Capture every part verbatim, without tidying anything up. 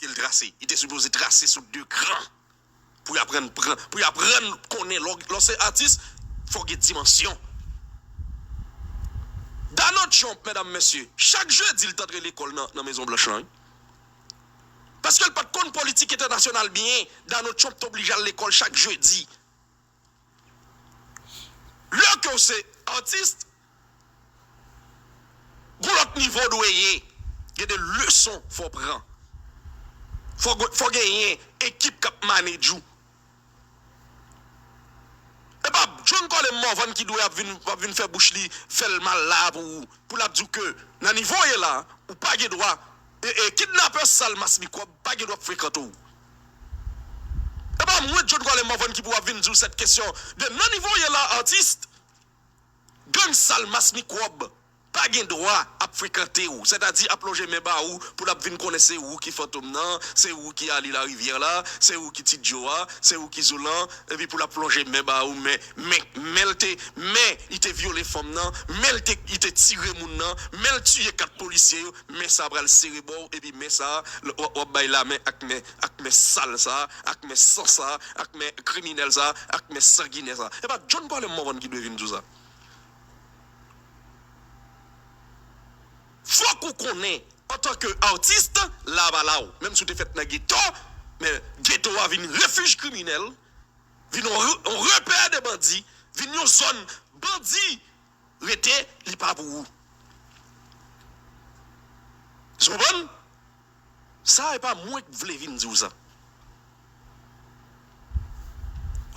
ke l trase. Li te sipoze trase sou de gran. Pou y aprann pran, pou y aprann konnen lè w, lè w se atis, fò w gen dimansyon. Donald Trump, medam, mesye, chak jedi l t antre lekòl nan, nan Mezon Blanch lan, wi. Paske l pa t konn politik entènasyonal byen, Donald Trump t oblije al lekòl chak jedi. Lè ke w se atis, gon lòt nivo w dwe ye. Gen de leson fò w pran. Fò, fò genyen ekip k ap manage ou. E pa John Colem Morvan ki dwe ap vin, ap vin fè bouch li, fè l mal la pou ou. Pou l ap di w ke nan nivo w ye la, ou pa gen dwa. E, e kidnapè sal mas mikwòb pa gen dwa ap frekante w. E pa mwen, John Colem Morvan, ki pou ap vin di w sèt kesyon de nan nivo w ye la, atis. Gang sal mas mikwòb pa gen dwa ap frekante w, sètadi ap lonje men ba ou pou l ap vin konnen se ou ki fantom nan, se ou ki Ali Larivière la, se ou ki Ti Djo a, se ou ki Zoulan, epi pou l ap lonje men ba ou, men, men, men l te, men li te vyole fanm nan, men li te, li te tire moun nan, men l tiye kat polisye yo, men sa pral sere bò w, epi men sa, w, w ap bay lamen ak men, ak men sal sa, ak men san sa, ak men kriminèl sa, ak men sanginè sa. E pa John Colem Morvan ki dwe vin di w sa. Fòk ou konnen, antanke atis, la pa la w. Menm si w te fèt nan geto, men geto a vin refij kriminèl, vin yon re-, yon repè de bandi, vin yon zòn bandi rete, li pa pou ou. Ou konprann? Sa e pa mwen k vle vin di w sa.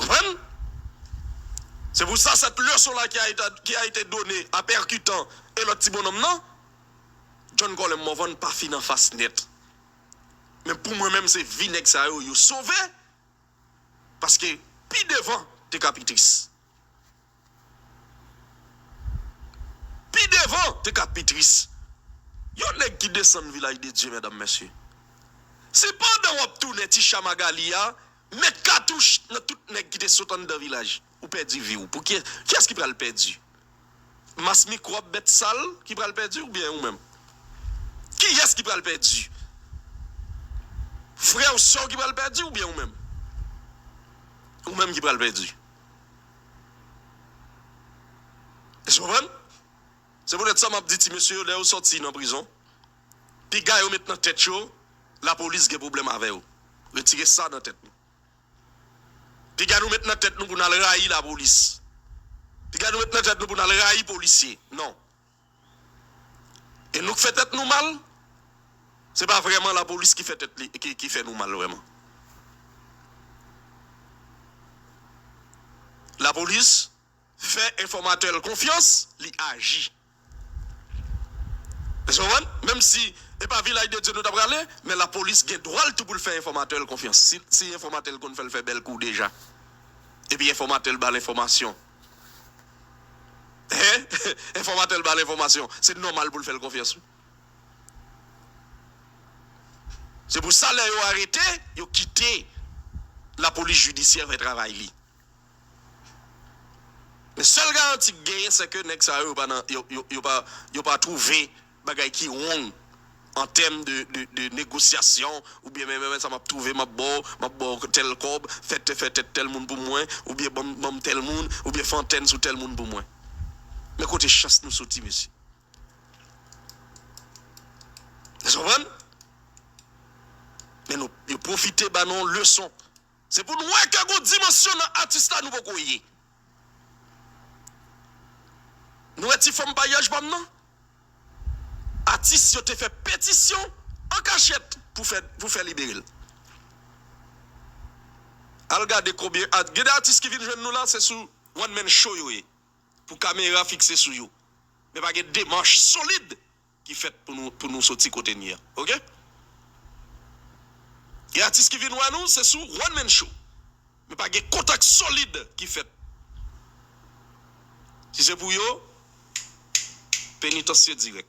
Konprann? Se pou sa, cette leçon-là qui a été, qui a été donnée à Percutant e lòt ti bonnonm nan, John Colem Morvan pa fin anfas nèt. Men pou mwen menm, se vi nèg sa yo, yo sove. Paske pi devan, te ka pi tris. Pi devan, te ka ap pi tris. Yon nèg ki desann Vilaj de Dye, medam, mesye. Se pandan w ap tounen ti cha Magali a, met katouch nan tout nèg ki te sot anndan vilaj. Ou pèdi vi w. Pou ki, kiyès ki pral pèdi? Mas mikwòb bèt sal ki pral pèdi oubyen ou menm? Kiyès ki pral pèdi? Frè w, sè w ki pral pèdi oubyen ou menm? Ou menm ki pral pèdi. Èske w konprann? Se poutèt sa m ap di ti mesye yo, lè yo sòti nan prizon, piga yo met nan tèt yo, lapolis gen pwoblèm avè yo. Retire sa nan tèt nou. Piga nou met nan tèt nou pou n al rayi lapolis. Piga nou met nan tèt nou pou n al rayi polisye. Non. E nou k fè tèt nou mal, se pa vrèman lapolis ki fè tèt li, ki, ki fè nou mal vrèman. Lapolis fè enfòmatè l konfyans, li aji. Èske w konprann? Menm si e pa Vilaj de Dye nou ta prale, men lapolis gen dwa l tou pou l fè enfòmatè l konfyans. Si, si enfòmatè l konn fè l fè bèl kou deja. Epi enfòmatè l ba l enfòmasyon. Hein? Enfòmatè l ba l enfòmasyon. Se nòmal pou l fè l konfyans, wi. Se pou sa, lè yo arete, yo kite lapolis jidisyè fè travay li. Men sèl garanti k genyen, se ke nèg sa yo, yo pa nan, yo, yo, yo pa, yo pa twouve bagay ki wrong an tèm de, de, de negosyasyon, oubyen men, men, men sa m ap twouve, m ap ba w, m ap ba w tèl kòb, fè, fè tèt tèl moun pou mwen, oubyen ban m, ban m tèl moun, oubyen fè antèn sou tèl moun pou mwen. Men kote chans nou soti, mesye. Èske w konprann? Men nou, yo pwofite ba nou yon leson. Se pou nou wè ke gon dimansyon nan atis la nou poko ye. Nou wè ti fanm payaj pa m nan? Atis yo te fè petisyon an kachèt pou fè, pou fè libere l. Al gade konbyen at-, gen de atis ki vin jwenn nou la, se sou one man show yo ye. Pou kamera fikse sou yo. Men pa gen demach solid ki fèt pou nou, pou nou soti kote n ye a. Oke? Gen atis ki vin wè nou, se sou one man show. Men pa gen kontak solid ki fèt. Si se pou yo, penitansye dirèk.